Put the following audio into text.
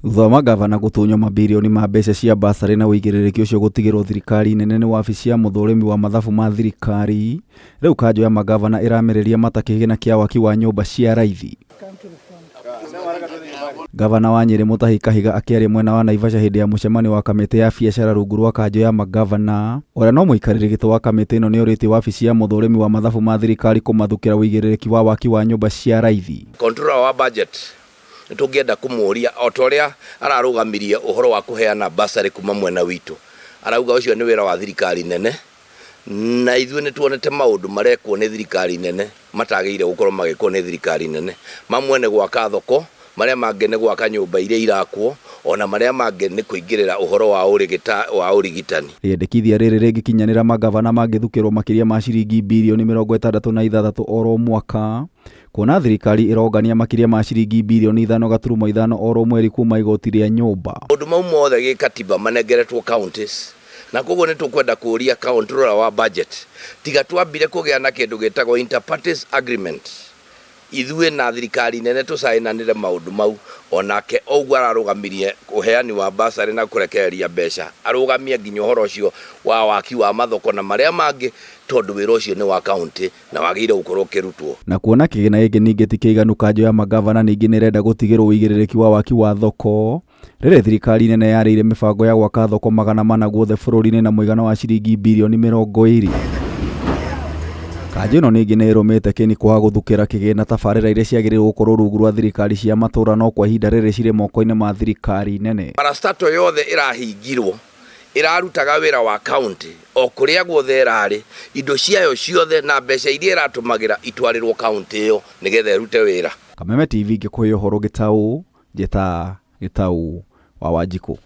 Thutha wa mangavana gũtunywo mabirioni ma mbeca cia basarĩ na ũigĩrĩrĩki ũcio gũtigĩrwo thirikari nene nĩ wabici ya mũthũrimi wa mathabu ma thirikari, rĩu kanjũ ya mangavana ĩramĩrĩria mata kĩgĩna kĩa waki wa nyũmba cia raithi. Ngavana wa Nyĩrĩ Mutahi Kahiga akĩaria mwena wa Naivasha hĩndĩ ya mũcemanio wa kamĩtĩ ya biacara rungu rwa kanjũ ya mangavana, ũrĩa no mũikarĩri gĩtĩ wa kamĩtĩ ĩno nĩorĩtie wabici ya mũthũrimi wa mathabu ma thirikari kũmathukĩra ũigĩrĩrĩki wa waki wa nyũmba cia raithi. Controller wa budget nĩ tũngĩenda kũmũria o ta ũrĩa ararũgamirie ũhoro wa kũheana bursary kuma mwena witũ, arauga ũcio nĩ wĩra wa thirikari nene, na ithuĩ nĩ tuonete maũndũ marekwo nĩ thirikari nene matagĩrĩire gũkorwo magĩkwo nĩ thirikari nene. Mamwe nĩ gwaka thoko, marĩa mangĩ nĩ gwaka nyũmba iria irakwo, ona marĩa mangĩ nĩ kũingĩrĩra ũhoro wa wa ũrigitani. Rĩendekithia rĩrĩ rĩngĩkinyanĩra mangavana mangĩthukĩrwo makĩria ma ciringi birioni 66 oro mwaka, Kuona thirikari ĩrongania makĩria ma ciringi birioni 5.5 oro mweri kuma igoti rĩa nyũmba. Maũndũ mau mothe gĩkatiba manengeretwo counties na koguo nĩ tũkwenda kũria controller wa budget tiga twambire kũgĩa na kĩndũ gĩtagwo inter parties agreement ithuĩ na thirikari nene tũcainanĩre maũndũ mau onake o ũguo ararũgamirie ũheani wa bursary na kũrekereria mbeca arũgamie nginya ũhoro ũcio wa waki wa mathoko na marĩa mangĩ tondũ wĩra ũcio nĩ wa county na wagĩrĩire gũkorwo ũkĩrutwo. Na kuona kĩgĩna gĩkĩ ningĩ ti kĩiganu kanjũ ya mangavana ningĩ nĩrenda gũtigĩrwo ũigĩrĩrĩki wa waki wa thoko rĩrĩ thirikari nene yarĩire mĩbango ya gwaka thoko 400 guothe bũrũri-inĩ na mũigana wa ciringi birioni 20. Kanjũ ĩno ningĩ nĩ ĩrũmĩte kĩni kwaga gũthukĩra kĩgĩna tabarĩra iria ciagĩrĩirwo gũkorwo rungu rwa thirikari cia matũra no kwa ihinda rĩrĩ cirĩ moko-inĩ ma thirikari nene. Parastatal yothe ĩrahingirwo ĩrarutaga wĩra wa county o kũrĩa guothe ĩrarĩ, indo ciayo ciothe na mbeca iria ĩratũmagĩra itwarĩrwo county ĩyo nĩgetha ĩrute wĩra. Kameme TV ngĩkũhe ũhoro Gĩtaũ, njĩta Gĩtaũ wa Wanjikũ.